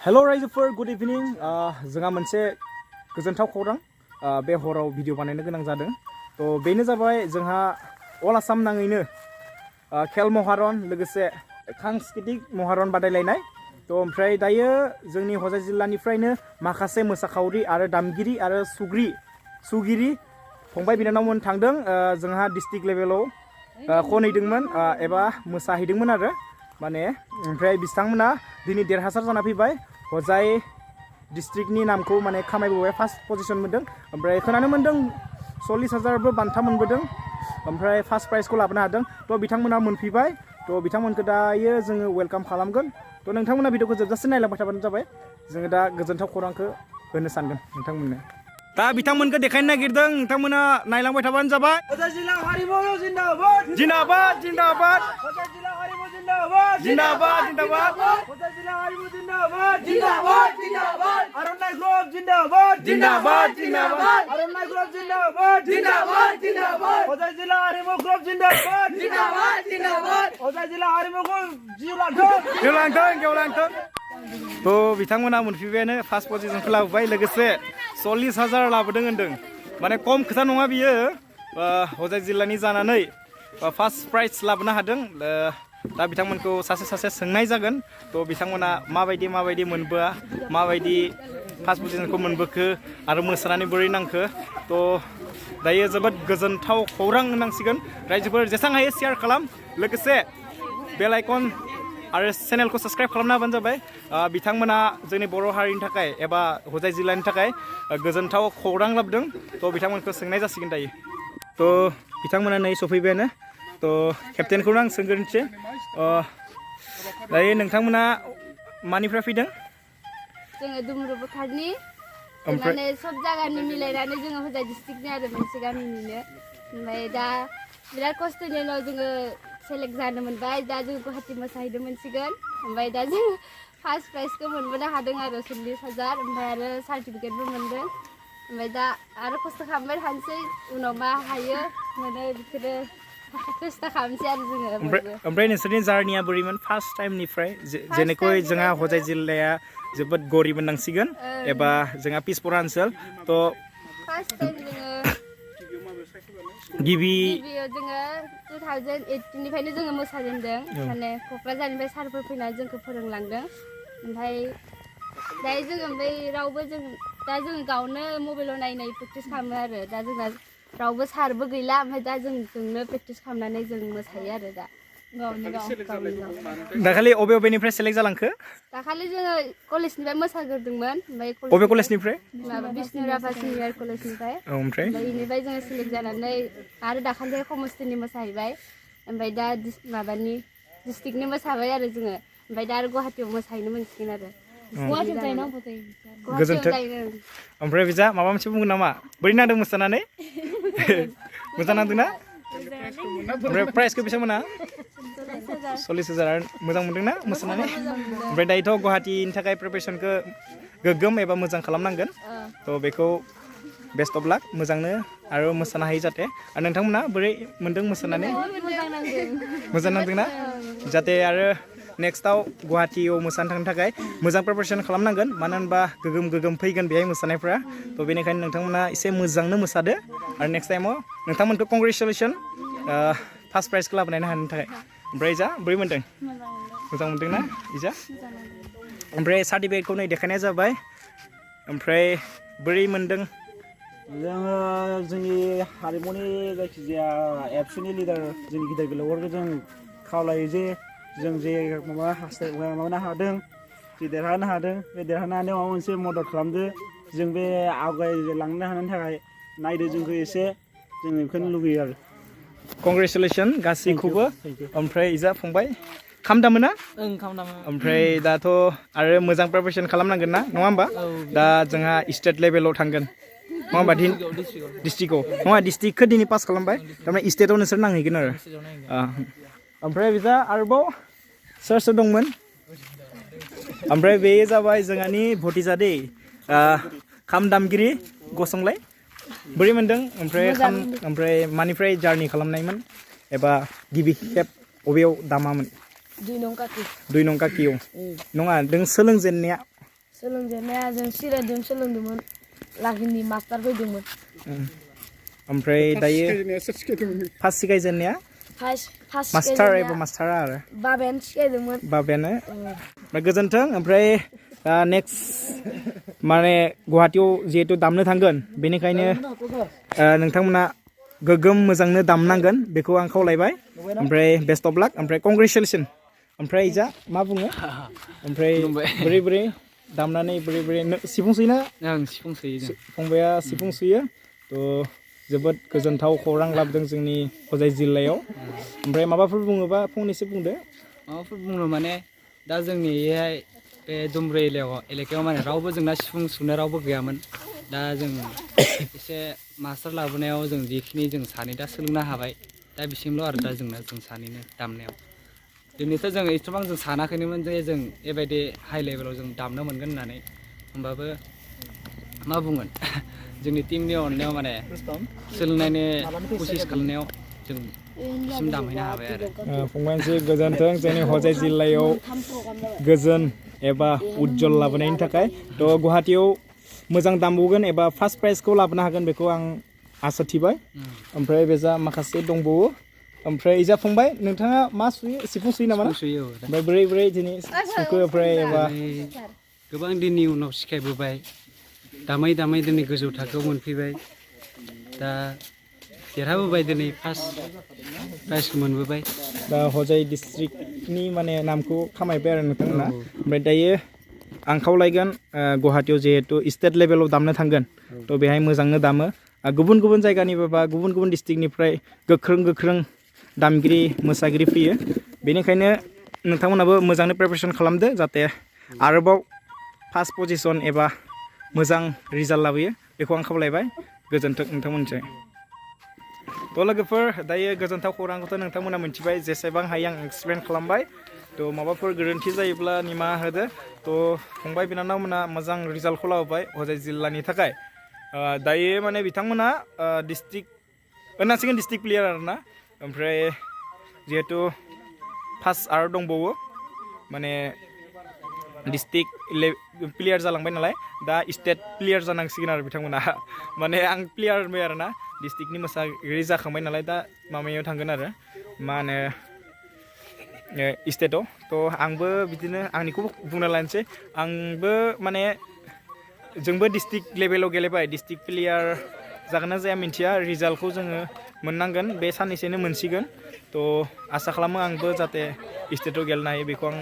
Hello रायजोफोर good इभिनिं जोंहा मोनसे गोजोनथाव खौरां बे हराव भिडिअ बानायनो गोनां जादों तो बेनो जाबाय जोंहा अल आसाम नाङैनो खेल महारन लोगोसे सांस्कृतिक महारन बादायलायनाय तो ओमफ्राय दायो जोंनि हजाय जिल्लानिफ्रायनो माखासे मोसाखावरि आरो दामगिरि आरो सुगिरि फंबाय बिनानाव मोन थांदों जोंहा डिस्ट्रिक्ट लेभेलाव खनहैदोंमोन एबा मोसाहैदोंमोन आरो माने ओमफ्राय बिथांमोना दिनै देरहासार जाना फैबाय हजाय डिस्ट्रिक्टनि नामखौ माने खामायबोबाय फार्स्ट पजिशन मोनदों ओमफ्राय खोनानो मोनदों 40,000 बान्था मोनबोदों ओमफ्राय फार्स्ट प्राइजखौ लाबोनो हादों तो बिथांमोना मोनफैबाय तो बिथांमोनखौ दायो जोङो वेलकाम खालामगोन तो नोंथांमोना भिडिअखौ जोबजासिम नायलांबाय थाबानो जाबाय जोङो दा गोजोनथाव खौरांखौ होनो सानगोन नोंथांमोननो दा बिथांमोनखौ देखायनो नागिरदों नोंथांमोना नायलांबाय थाबानो जाबाय Mwsagiri Harimu जिंदाबाद जिंदाबाद जिंदाबाद Mwsagiri Harimu जिंदाबाद जिंदाबाद जिंदाबाद Mwsagiri Harimu जिंदाबाद जिंदाबाद जिंदाबाद आर'नाइ ग्रुप जिंदाबाद जिंदाबाद जिंदाबाद आर'नाइ ग्रुप जिंदाबाद जिंदाबाद जिंदाबाद Mwsagiri Harimu ग्रुप जिंदाबाद जिंदाबाद जिंदाबाद Mwsagiri Harimu गेवलांथों तो बिथांमोना मोनफैबायानो फार्स्ट पजिशनखौ लाबोबाय लोगोसे 40,000 लाबोदों होनदों माने खम खोथा नङा बियो हजाय जिल्लानि जानानै फार्स्ट प्राइज लाबोनो हादों दा बिथांमोनखौ सासे सोंनाय जागोन तो बिथांमोना माबायदि मोनबोआ माबायदि फार्स्ट पजिशनखौ मोनबोखो आरो मोसानानै बोरै नांखो तो दायो जोबोद गोजोनथाव खौरां होननांसिगोन रायजोफोर जेसां हायो शेयार खालाम लोगोसे बेल आइकन आरो चेनेलखौ साबस्क्राइब खालामना होबानो जाबाय बिथांमोना जोंनि बर' हारिनि थाखाय एबा हजाय जिल्लानि थाखाय गोजोनथाव खौरां लाबोदों तो बिथांमोनखौ सोंनाय जासिगोन दायो तो बिथांमोना नै सफैबायानो तो केप्टेनखौनो आं सोंग्रोनोसै दायो नोंथांमोना मानिफ्राय फैदों जोङो दुमरु बोखारनि माने सब जायगानि मिलायनानै जोङो हजाय डिस्ट्रिक्टनि आरो मोनसे गामिनिनो ओमफ्राय दा बिराद खस्थ'नि उनाव जोङो सेलेक्ट जानो मोनबाय दा जों गुवाहाटि मोसाहैनो मोनसिगोन ओमफ्राय दा जों फार्स्ट प्राइजखौ मोनबोनो हादों आरो 40,000 ओमफ्राय आरो सार्टिफिकेटबो मोनदों ओमफ्राय दा आरो खस्थ' खालामबाय थानोसै उनाव मा हायो मोनो बिसोरो खस्थ' खालामसै आरो जोङो ओमफ्राय नोंसोरनि जार्निया बोरैमोन फार्स्ट टाइमनिफ्राय जेनेকৈ जोंहा हजाय जिल्लाया जोबोद गरिब होननांसिगोन एबा जोंहा पिसपरा ओनसोल तो फार्स्ट टाइम जोङो गिबियाव जोङो 2018 निफ्रायनो जोङो मोसाजेनदों माने क'क्राझारनिफ्राय सारफोर फैनानै जोंखौ फोरोंलांदों ओमफ्राय दायो जोङो ओमफ्राय रावबो जों दा जोङो गावनो मबाइलाव नायै प्रेक्टिस खालामो आरो दा जोंना रावबो सारबो गैला ओमफ्राय दा जोंनो प्रेक्टिस खालामनानै जों मोसायो आरो दा दाखालि अबेनिफ्राय सेलेक्ट जालांखो दाखालि जोङो कलेजनिफ्राय मोसाग्रोदोंमोन ओमफ्राय अबे कलेजनिफ्राय माबा बिष्णुराभा सिनियर कलेजनिफ्राय ओमफ्राय बेनिफ्राय जोङो सेलेक्ट जानानै आरो दाखालि खमस्थिनि मोसाहैबाय ओमफ्राय दा माबानि डिस्ट्रिक्टनि मोसाबाय आरो जोङो ओमफ्राय दा आरो गुवाहाटियाव मोसाहैनो मोनसिगोन आरो गोजोन्थों ओमफ्राय बिजा माबा मोनसे बुंगोन नामा बोरै नांदों मोसानानै मोजां नांदोंना ओमफ्राय प्राइजखौ बेसेबां मोना 40,000 मोजां मोनदोंना मोसानानै ओमफ्राय दायोथ' गुवाहाटिनि थाखाय प्रिपेरेसनखौ गोग्गोम एबा मोजां खालामनांगोन तो बेखौ बेस्ट अफ लाक मोजांनो आरो मोसानो हायो जाहाथे आरो नोंथांमोना बोरै मोनदों मोसानानै मोजां नांदोंना जाहाथे आरो नेक्स्टआव गुवाहाटियाव मोसानो थांनो थाखाय मोजां प्रिपेरेसन खालामनांगोन मानो होनबा गोगोम फैगोन बेहाय मोसानायफ्रा तो बेनिखायनो नोंथांमोना एसे मोजांनो मोसादो आरो नेक्स्ट टाइमाव नोंथांमोनखौ कंग्रेचुलेसन फार्स्ट प्राइजखौ लाबोनायनो हानो थाखाय ओमफ्राय जा बोरै मोनदों मोजां मोनदोंना इजा ओमफ्राय सार्टिफिकेटखौ नै देखायनाय जाबाय ओमफ्राय बोरै मोनदों जोङो जोंनि हारिमुनि जायखिजाया एबसुनि लिडार जोंनि गिदिर गोलावफोरखौ जों खावलायो जे जों जे माबानो हादों जे देरहानो हादों बे देरहानानै माबा मोनसे मदद खालामदो जों बे आवगायलांनो हानायनि थाखाय नायदो जोंखौ एसे जों बेखौनो लुगैयो आरो कंग्रेचुलेसन गासैखौबो ओमफ्राय इजा फंबाय खाम दामोना ओमफ्राय दाथ' आरो मोजां प्रिपेरेसन खालामनांगोन ना नङा होमबा दा जोंहा स्टेट लेभेलाव थांगोन नङा होमबा डिस्ट्रिक्टआव नङा डिस्ट्रिक्टखौ दिनै पास खालामबाय थारमाने स्टेटआव नोंसोर नांहैगोन आरो ओमफ्राय बिजा आरोबाव सोर दंमोन ओमफ्राय बे जाबाय जोंहानि भटिजा दै खाम दामगिरि गसंलाय बोरै मोनदों ओमफ्राय मानिफ्राय जार्नि खालामनायमोन एबा गिबि खेब अबेयाव दामामोन 2 नं काकियाव नङा नों सोलोंजेननाया सोलोंजेननाया जों सिराजों सोलोंदोंमोन लागिनि मास्टार फैदोंमोन ओमफ्राय दायो फार्स्ट सिखायजेननाया फार्स्ट मास्टार एबा मास्टारा आरो बाबायानो सिखायदोंमोन बाबायानो ओमफ्राय गोजोन्थों ओमफ्राय नेक्स्ट माने गुवाहाटीयाव जिहेतु दामनो थांगोन बेनिखायनो नोंथांमोना गोगोम मोजांनो दामनांगोन बेखौ आं खावलायबाय ओमफ्राय बेस्ट अफ लाक ओमफ्राय कंग्रेचुलेसन ओमफ्राय जा मा बुङो ओमफ्राय बोरै दामनानै बोरै सिफुं सुयोना आं सिफुं सुयो फंबाया सिफुं सुयो थ' जोबोद गोजोनथाव खौरां लाबोदों जोंनि हजाय जिल्लायाव ओमफ्राय माबाफोर बुङोबा फंनैसो बुंदो माबाफोर बुंनो माने दा जोंनि बेहाय बे दुमब्रु एलेकायाव माने रावबो जोंना सिफुं सुनो रावबो गैयामोन दा जों एसे मास्टार लाबोनायाव जों जेखिनि जों सानै दा सोलोंनो हाबाय दा बिसिमल' आरो दा जों सानैनो दामनायाव दिनैथ' जों एसेबां जों सानाखैनोमोन जे जों बेबायदि हाइ लेभेलाव जों दामनो मोनगोन होननानै होमबाबो मा बुंगोन जोंनि टीमनि अननायाव माने सोलोंनायनि कसिस खालामनायाव जों बिसिम दामहैनो हाबाय आरो फंबायनिसिम गोजोन्थों जोंनि हजाय जिल्लायाव गोजोन एबा उज्जवल लाबोनायनि थाखाय थ' गुवाहाटीयाव मोजां दामबावगोन एबा फार्स्ट प्राइजखौ लाबोनो हागोन बेखौ आं आसा थिबाय ओमफ्राय बेजा माखासे दंबावो ओमफ्राय इजा फंबाय नोंथाङा मा सुयो सिफुं सुयो नामा सुयो ओमफ्राय बोरै दिनै सुखो ओमफ्राय एबा गोबां दिननि उनाव सिखायबोबाय दामै दिनै गोजौ थाखोआव मोनफैबाय दा देरहाबोबाय दिनै फार्स्ट प्राइजखौ मोनबोबाय दा हजाय डिस्ट्रिक्टनि माने नामखौ खामायबाय आरो नोंथांमोना ओमफ्राय दायो आं खावलायगोन गुवाहाटीयाव जिहेतु स्टेट लेभेलाव दामनो थांगोन थ' बेहाय मोजांनो दामो गुबुन जायगानिफ्राय बा गुबुन डिस्ट्रिक्टनिफ्राय गोख्रों दामगिरि मोसागिरि फैयो बेनिखायनो नोंथांमोनाबो मोजाङै प्रिपारेसन खालामदो जाहाथे आरोबाव फार्स्ट पजिशन एबा मोजां रिजाल्ट लाबोयो बेखौ आं खावलायबाय गोजोन्थों नोंथांमोनजों थ' लोगोफोर दायो गोजोनथाव खौरांखौथ' नोंथांमोना मिथिबाय जेसेबां हायो आं एक्सप्लेन खालामबाय थ' माबाफोर गोरोन्थि जायोब्ला निमाहा होदो थ' फंबाय बिनानाव मोना मोजां रिजाल्टखौ लाबोबाय हजाय जिल्लानि थाखाय दायो माने बिथांमोना डिस्ट्रिक्ट होननांसिगोन डिस्ट्रिक्ट प्लेयार आरोना ओमफ्राय जिहेतु फार्स्ट आरो दंबावो माने डिस्ट्रिक्ट प्लेयार जालांबाय नालाय दा स्टेट प्लेयार जानांसिगोन आरो बिथांमोना माने आं प्लेयार होनबाय आरोना डिस्ट्रिक्टनि मोसागिरि जाखांबाय नालाय दा माबायाव थांगोन आरो मा होनो स्टेटआव थ' आंबो बिदिनो आंनिखौबो बुंना लानोसै आंबो माने जोंबो डिस्ट्रिक्ट लेभेलाव गेलेबाय डिस्ट्रिक्ट प्लेयार जागोन ना जाया मिन्थिया रिजाल्टखौ जोङो मोननांगोन बे साननैसोनो मोनसिगोन थ' आसा खालामो आंबो जाहाथे स्टेटआव गेलेनो हायो बेखौ आं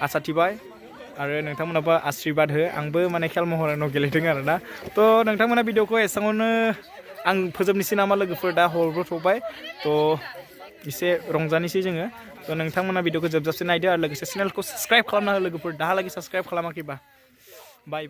आसा थिबाय आरो नोंथांमोनाबो आशीर्बाद हो आंबो माने खेल महराव गेलेदों आरोना थ' नोंथांमोना भिडिअखौ एसेबांनो आं फोजोबनोसै नामा लोगोफोर दा हरबो थौबाय थ' एसे रंजानोसै जोङो थ' नोंथांमोना भिडिअखौ जोबजासे नायदो आरो लोगोसे चेनेलखौ साबस्क्राइब खालामना हो लोगोफोर दाहालागै साबस्क्राइब खालामाखैबा बाय